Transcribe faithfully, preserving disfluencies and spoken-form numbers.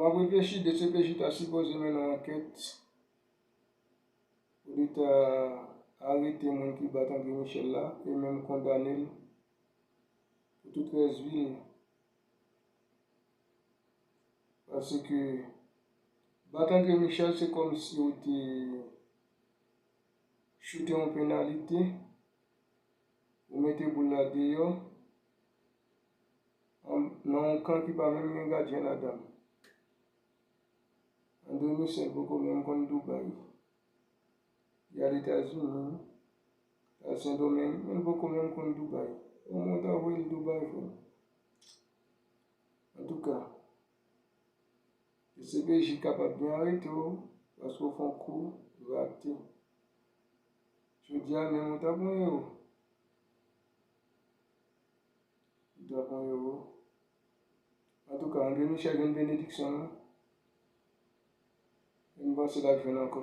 M ap reflechi, DCPJ ta sipoze mennen yon ankèt pou li ta arete moun ki bat André Michel la e menm kondane l pou tout rès vi l. Paske bat André Michel, se kòmsi ou te choute yon penalite, ou mete boul la deyò, an, nan yon kan ki pa menm gen gadyen ladan l. André Michel poko menm konn Dubaï. Li al Etazini, li al Sendomeng, men li poko menm konn Dubaï. Omwen w ta voye l Dubaï, frè m. Antouka, DCPJ kapab byen arete w paske w fè yon kou rate. Jodi a menm, ou ta pran ewo. Ou ta pran ewo. Antouka, André Michel jwenn benediksyon l. E m panse l ap jwenn ankò.